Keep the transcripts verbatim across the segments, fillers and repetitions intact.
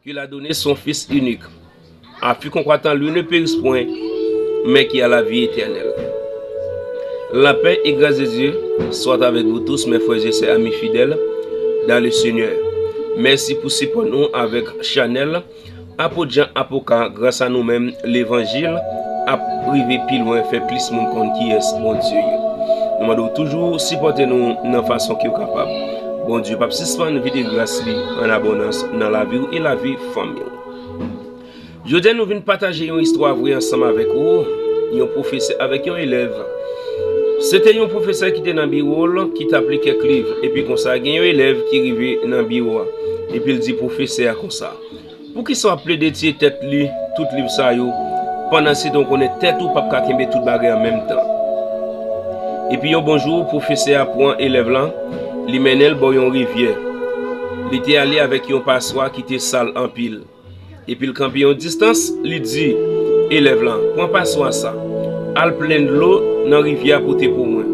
qu'il a donné son Fils unique, afin qu'on croit en lui ne périsse point, mais qu'il a la vie éternelle. La paix et grâce de Dieu soient avec vous tous, mes frères et sœurs, amis fidèles dans le Seigneur. Mèsi pou sipò nou avèk chanèl Apot Jan Apoka. Gras a nou menm, levanjil ap rive pi lwen, fè plis moun konn kiyès Bondye ye. Nou mande w toujou sipòte nou nan fason ke w kapab. Bondye p ap sispann vide gras li an abondans nan lavi w e lavi fanmi w. Jodi a, nou vin pataje yon istwa vre ansanm avèk ou, yon pwofesè avèk yon elèv. Se te yon pwofesè ki te nan biwo l, ki t ap li kèk liv, epi konsa gen yon elèv ki rive nan biwo a, epi l di pwofesè a konsa: "Poukisa w ap plede tiye tèt li tout liv sa yo, pandan se tan w konnen tèt ou p ap ka kenbe tout bagay an menm tan?" Epi yon bon jou, pwofesè a pran elèv lan, li mennen l bò yon rivyè. Li te ale avèk yon paswa ki te sal anpil. Epi l kanpe yon distans, li di elèv lan: "Pran paswa sa, al plen dlo nan rivyè a pote pou mwen."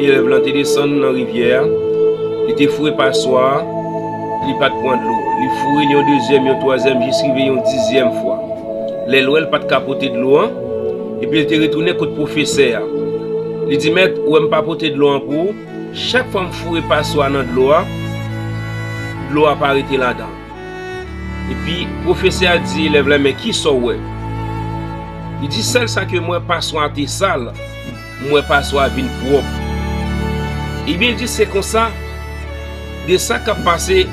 Elèv lan te desann nan rivyè a, li te foure paswa a, li pa t pran dlo. Li foure l yon dezyèm, yon twazyèm, jis rive yon dizyèm fwa. Lè l wè l pa t ka pote dlo an, epi l te retounen kot pwofesè a. Li di: "Mèt, ou wè m pa pote dlo an pou ou? Chak fwa m foure paswa nan dlo a, dlo a pa rete ladan." Epi pwofesè a di elèv la: "Men kisa w wè?" Li di: "Sèl sa ke m wè, paswa a te sal, m wè paswa a vin pwòp." Ebyen, li di: "Se konsa, de sa k ap pase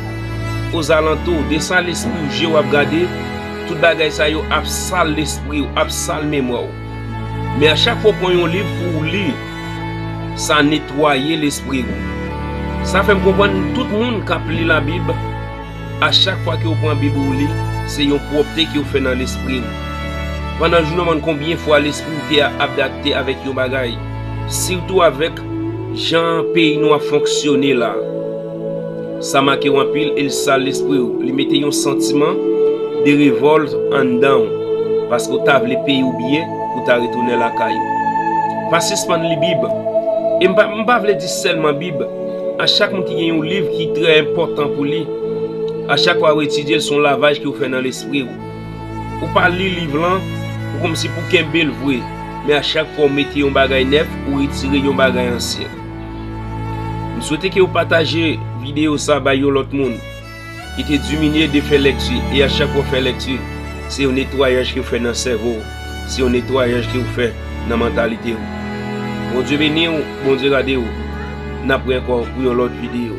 ozalantou, de sa lespri w, je w ap gade, tout bagay sa yo ap sal lespri w, ap sal memwa w. Men a chak fwa w pran yon liv pou w li, sa netwaye lespri w." Sa fè m konprann tout moun k ap li Labib, a chak fwa ke w pran Bib ou li, se yon pwòpte ke w fè nan lespri w. Pandan jounen w, konbyen fwa lespri w te adapte avèk yon bagay, sitou avèk jan peyi nou ap fonksyone la. Sa make w anpil e l sal lespri w. Li mete yon santiman de revòlt anndan w, paske w ta vle peyi w byen pou w ta retounen lakay ou. Pa sispann li Bib. E m pa, m pa vle di sèlman Bib. A chak moun ki gen yon liv ki trè enpòtan pou li, a chak fwa w etidye l, se yon lavaj ke w fè nan lespri w. Ou pa li liv lan pou kòmsi pou kenbe l vre, men a chak fwa w mete yon bagay nèf, ou retire yon bagay ansyen. M swete ke w pataje videyo sa bay yon lòt moun ki te diminye de fè lèkti, e a chak fwa w fè lèkti, se yon netwayaj ke w fè nan sèvo w, se yon netwayaj ke w fè nan mantalite w. Bondye beni w, Bondye gade w. N ap wè ankò pou yon lòt videyo.